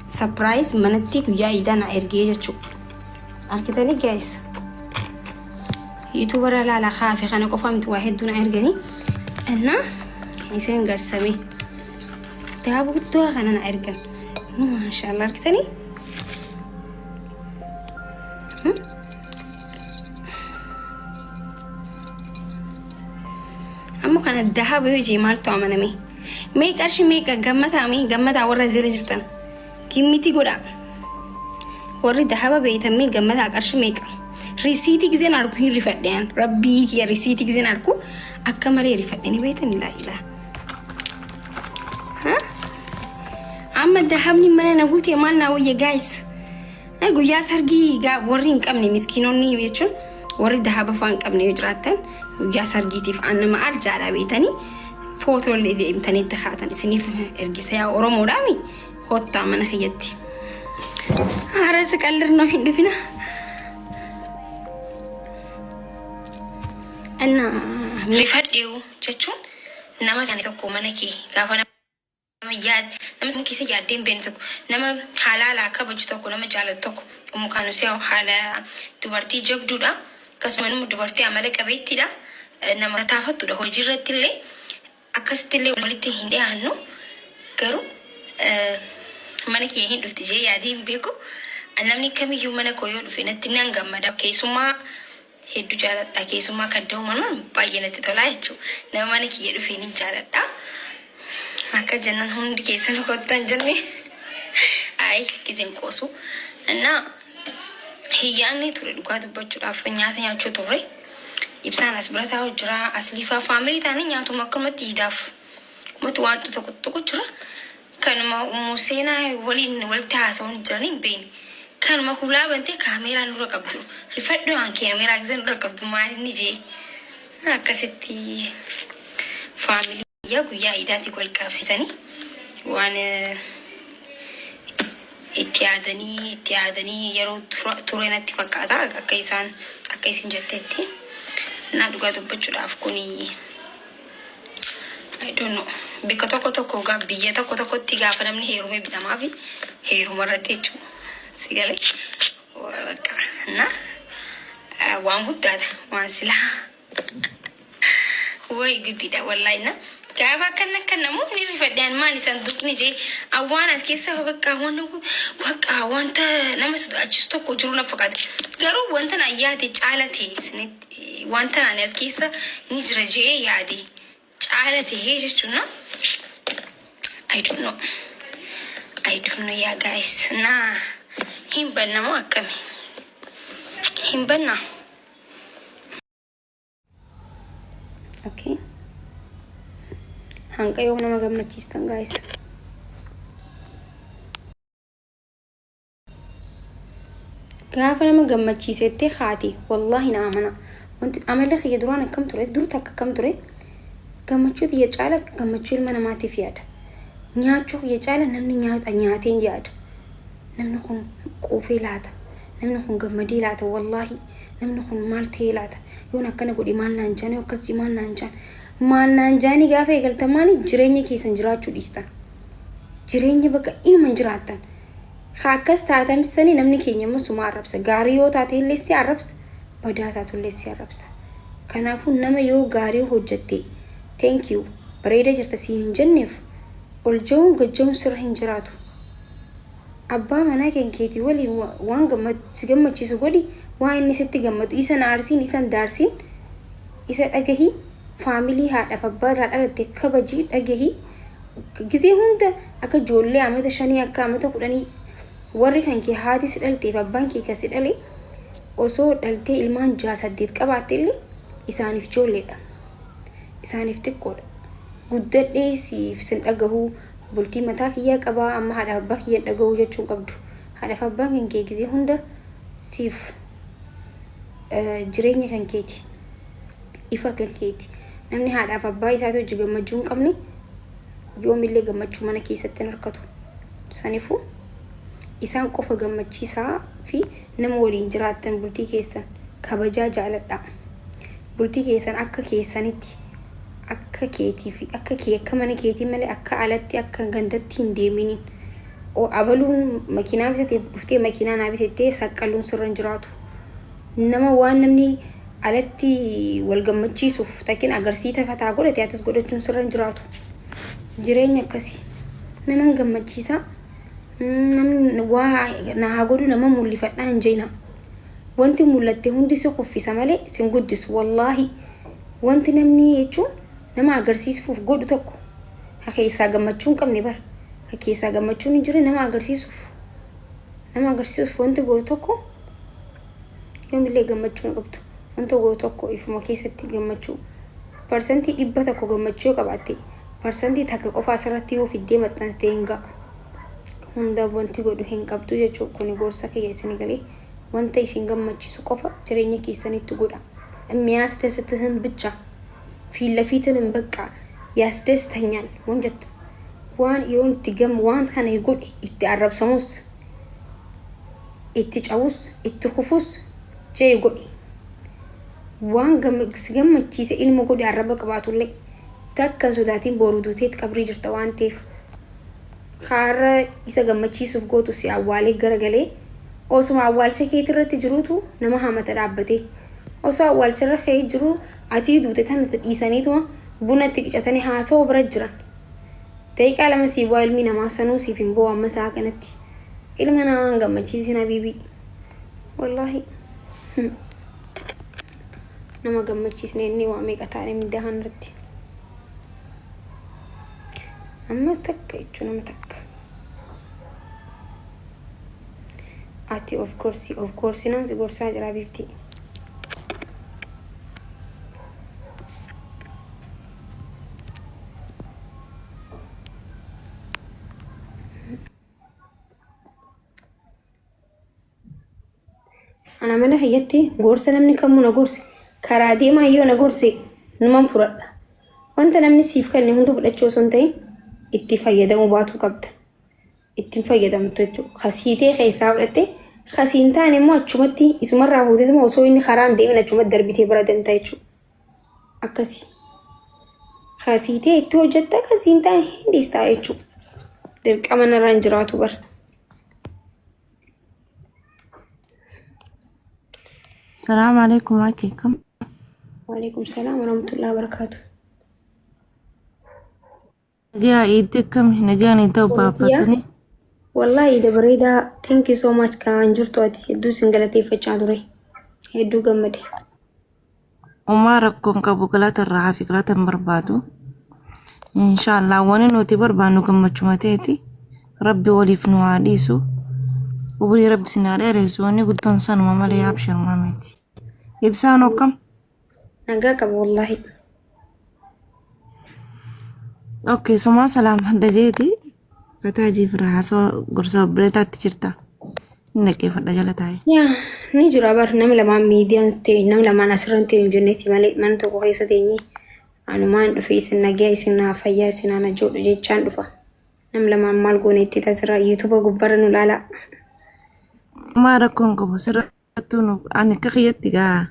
Surprise manatti guyyaa iidaa na ergee jechuudha. Argitanii guys. Yuutuubara laala kaafe kana qofa miti waa hedduu na erganii. Innaa isin garsame. Daaba guddaa kana na ergan. Maashaallah argitanii. Amma kana dahaba yoo jee maaltu amaname? Mee qarshii meeqa gammataa mee gammataa warra jala jirtan gimmiti godhaa. Warri dahaba beeytan mee gammataa qarshii meeqa? Risiitii gizeen argu hin rifadhe an. Rabbii kiyya risiitii gizeen argu akka malee rifadhe ni beeytan laa ilaa. Amma dahabni mana na guute maal naa wayya guys? Guyyaa sargii warri hin qabne miskiinonni jechuun warri dahaba fa'aa hin qabne yoo jiraattan guyyaa sargiitiif aan nama arjaadha beetanii footoo illee deemtanii itti kaatan isiniif ergisa yaa Oromoodhaami kottaa mana kiyyatti. Haara si qallirnoo hin dhufina. Inna rifadheewu jechuun nama tokko mana kee gaafa nama yaad nama sammuu keessa yaaddee hin beekne tokko nama halaalaa kabaju tokko nama jaalatu tokko ummu kaanus yaa haala dubartii jabduudha akkasuma immoo dubartii amala qabeettiidha nama tataafattudha hojii irratti illee akkasitti illee walitti hin dhiyaannu garuu mana kiyya hin dhufti jee yaadee hin beeku namni kamiyyuu mana koo yoo dhufe natti nan gammada keessumaa Heddu jaaladha keessummaa kadda'uman baay'ee natti tolaa jechuudha. Nama mana kiyya dhufe ni jaaladha. Akka jennan hundi keessan kottan jenne. Ayi gizeen qoosu. Innaa hiyyaanni ture dhugaa dubbachuudhaaf nyaata nyaachuu turre. Ibsaan as bira taa'u jira. Asliifaa faamilii taanee nyaatuma akkanumatti iidaaf. Akkumatti waanti tokko tokko jira. Kanuma ummu seenaa waliin walitti haasawanii jiranii hin beekne. Kanuma hulaa bantee kaameeraa nurra qabdu. Rifadhu aan kaameeraa gisee nurra qabdu maal inni jee. Akkasitti faamilii guyyaa iidaatii wal qabsiisanii waan itti yaadanii itti yaadanii yeroo ture natti fakkaata akka isaan akka isin jettetti. Na dhugaa dubbachuudhaaf kuni I don't know. Bikka tokko tokko gaa biyya tokko tokkotti gaafa namni heerumee bitamaa fi heeruma irratti jechuudha. Si galee bakka na waan guddaadha waan silaa way guddiidha wallaahi na gaafa akkan akka namoonni rifadhaan maal sanduuqni jee awwaan as keessa bakka waan bakka wanta nama sodaachisu tokko jiru na fakkaata. Garuu wanta na yaade caalate isinitti Wanta ani as keessa ni jira je'ee yaade caala tahee jechuudha. I don't know. I don't know yaa guys. Na hin banna moo akkami? Hin banna. Okay. Hanqa yoo nama gammachiistan guys. Gaafa nama gammachiisettee haati wallaahi na amana. Wanti amalli kiyya duraan akkam ture dur takka akkam ture gammachuu tiyya caala gammachuu ilma namaatiif yaada. Nyaachuu kiyya caala namni nyaata nyaateen yaada. Namni kun quufee laata. Namni kun gammadee laata wallaahi. Namni kun maal ta'ee laata. Yoon akkana godhe maal naan jaan yoo akkas maal naan jaan. Maal naan jaanii gaafa eegaltan maali jireenya keessan jiraachuu dhiistan. Jireenya bakka inuma hin jiraattan. Ka akkas taatan sani namni keenya immoo suma arrabsa. Gaarii yoo taate illee si arrabsa, badaa taatu illee si arrabsa. Kanaafuu nama yoo gaarii hojjatte thank you bareeda jirta siin hin jenneef ol ja'uun gad ja'uun sirra hin jiraatu. Abbaa manaa kan keetii waliin waan si gammachiisu godhi, waan inni sitti gammadu isa hin aarsiin, isa hin daarsiin, isa dhagahi, faamilii haadhaaf abbaa irraa dhalatte kabaji dhagahi. Gizee hunda akka ijoollee amata shanii akka amata kudhanii warri kan kee haati si dhaltee fi abbaan kee kan si dhale osoo dhaltee ilmaan ja'a saddeet qabaatte illee isaaniif ijoolleedha. Isaaniif xiqqoodha. Guddadhee siif sin dhagahuu bultii mataa kiyyaa qabaa amma haadhaaf abbaa kiyya hin dhagahuu jechuun qabdu. Haadhaaf abbaan kan kee gizee hunda siif jireenya kan keeti. Ifa kan keeti. Namni haadhaaf abbaa isaati hojii gammachuu hin qabne yoomillee gammachuu mana keessatti hin argatu. Sanifuu isaan qofa gammachiisaa fi nama waliin jiraattan bultii keessan kabajaa jaaladhaa. Bultii keessan akka keessanitti akka keetii fi akka kee akka mana keetii malee akka alatti akka gandatti hin deeminiin. Abaluun makiinaa bitate dhuftee makiinaa naa bitettee saqqaluun sirra hin jiraatu. Nama waan namni alatti wal gammachiisuuf takkin agarsiita fataa godhate atis godhachuun sirra hin jiraatu. Jireenya akkasii nama hin gammachiisa. Namni waa na haa godhu nama mul'ifadhaa hin jeena. Wanti mul'atte hundi si kuffisa malee si hin guddisu. Wallaahi wanti namni jechuun nama agarsiisuuf godhu tokko ka keessaa gammachuu hin qabne bara. Ka keessaa gammachuun hin jirre nama agarsiisuuf wanti godhu tokko yoomillee gammachuu hin qabdu. Wanta godhu tokko ifuma keessatti gammachuu 100% gammachuu yoo qabaatte, 1% qofa asirratti yoo fiddee maxxansitee hin ga'a. Hunda wanti godhu hin qabdu jechuudha. Kuni gorsa kiyya isin galee, wanta isin gammachiisu qofa jireenya keessanitti godha. የሚያስደስትህን ብቻ ፊት ለፊትንም በቃ ያስደስተኛል waan jettu waan yoon itti gam waan kana godhe itti arrabsamus, itti cabus, itti kufus jee godhi. Waan si gammachiise ilma godhi. Arraba qabaatullee takka sodaatiin boru duuteet qabrii jirta waan ta'eef, kaarra isa gammachiisuuf gootu si awwaalee garagalee osuma awwaalcha keetii irratti jiruutu nama hamata dhaabbatee, osoo awwaalcha irra ka'ee jiru atii duute tana dhiisaniituma buna itti qicatanii haasawoo bira jiran. Daqiiqaa 2 sii bu'aa, ilmi namaa sanuu siif hin bu'u. Amma isaa kanatti ilma namaa hin gammachiisin habiibii. Wallaahi nama gammachiisne inni waa meeqa taane miidiyaa kanarratti. Amma takka jechuun nama takka. Ati of gorsi, of gorsinaan si gorsaa jira habiibtii. Ana mana kiyyatti gorsa namni kamuu na gorse, karaa deemaa yoo na gorse, numan fudhadha. Wanta namni siif kenne hunda fudhachuu osoo hin ta'in itti fayyadamuu baatuu qabda. Ittiin fayyadamtu jechuudha. Kasiitee keessaa fudhatte, kasiin taane immoo achumatti isumarraa fuuteetuma osoo inni karaa hin deemin achumatti darbitee bira deemta jechuudha. Akkasi. Kasiitee itti hojjetta, kasiin taane hin dhiistaa jechuudha. Dirqama narra hin jiraatu bara. Salaamu alaikum akkam. Waalaikum salaam warahmatullahi wabarakatuh. Nagaa iitti akkami, nagaan itti baabbatanii? Wallahi ida bareedaa. Thank you so much. Kan jirtu ati hedduu isin galateeffachaa ture. Hedduu gammade. Uumaa rakkoon qabu, galata irraa hafi, galata hin barbaadu. Inshaallah wanni nuti barbaannu gammachuma ta'eeti. Rabbi waliif nu haa dhiisu. Umurii Rabbi sin haa dheeressu. Wanni guddoon sanuma malee abshirmaa miti. Ibsaan akkam? Nagaa qaba wallahi. Okay, sumaa salaam hadda jeeti. Fataa jiifira haasawaa gorsa obboleetaatti jirta. Inni dhaggeeffadha jala taa'e. Yaa ni jira bar, nama lamaan miidiyaan ta'e, nama lamaan asirra hin ta'e jenneeti malee mana tokko keessa teenyee anumaan dhufe isin nagaa, isin naa fayyaa, isin ana jedhu jechaan dhufa. Nam lamaan maal goone itti tasirra YouTube gubbarra nu laala. Maa rakkoon qabu, sirrattuu nu ani akka kiyyatti gaa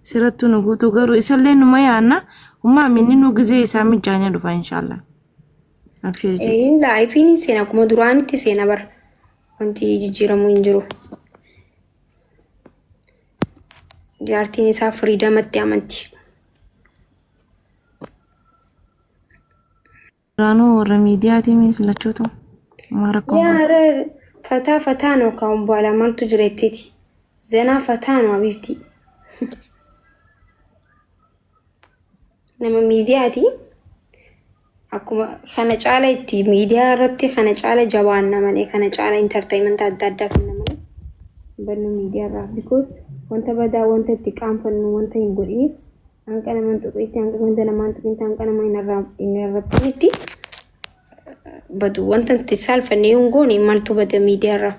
sirrattuu nu guutuu, garuu isallee numa yaanna hummaa minni nu gizee isaa mijaanii dhufa inshaallah. Abshir jedhe. Een liveiin seena, akkuma duraanitti seena bara. Wanti jijjiiramuu hin jiru. Jaartiin isaa freedomatti amanti. Duraanuu warra miidiyaatii miis lachuutu maa rakkoon qabu. Yaa ፈታ ፈታ ነው ካሁን በኋላ maaltu jira jetteeti. ዘና ፈታ ነው حبيبتي. Nama miidiyaati. Akkuma kana caala itti miidiyaa irratti kana caala jabaanna malee, kana caala entertainment adda addaa kenna malee bannu miidiyaa irraa, because wanta badaa, wanta itti qaanfannu wanta hin godhiniif, hanqa namaan tuqiitti, hanqa ganda namaan tuqiitti, hanqa nama hin arrabsinitti badu. Wanta itti saalfanne yoo hin goone maaltu bada miidiyaa irraa?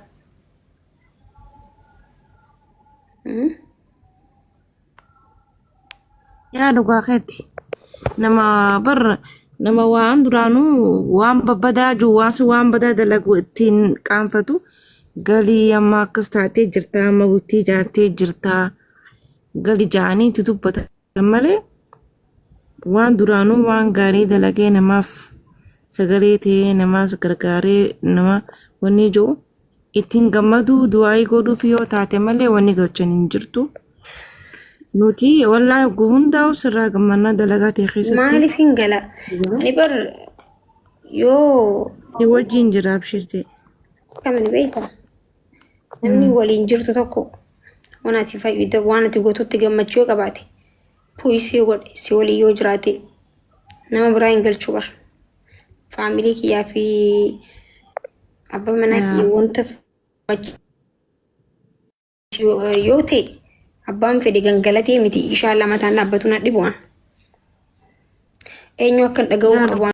Yaa dhugaa keeti. Nama bar nama waan duraanuu waan babbadaa jiru, waan si waan badaa dalagu ittiin qaanfatu galii amma akkas taatee jirta, amma bultii ijaartee jirta, gali ja'anii itti dubbatan malee, waan duraanuu waan gaarii dalagee namaaf sagalee ta'ee namaas gargaaree nama Wanni jiru ittiin gammaduu du'aayii godhuuf yoo taate malee wanni galchan hin jirtu. Nuti wallaahi hogguu hundaa'u sirraa gammannaa dalagaa ta'e keessatti. Maaliif hin gala? Ani bar yoo Si wajjin jira abshirte. Kamani beektaa? Namni waliin jirtu tokko waan ati fayyada waan ati gootutti gammachuu yoo qabaate puusii yoo godhe si waliin yoo jiraate nama biraa hin galchuu bar. Faamilii kiyyaa fi abbaa manaa kiyya wanta yoo ta'e abbaan fedhe gangalatee miti ishaan lamataan dhaabbatu na dhibu waan. Eenyu akka hin dhaga'uu qabu.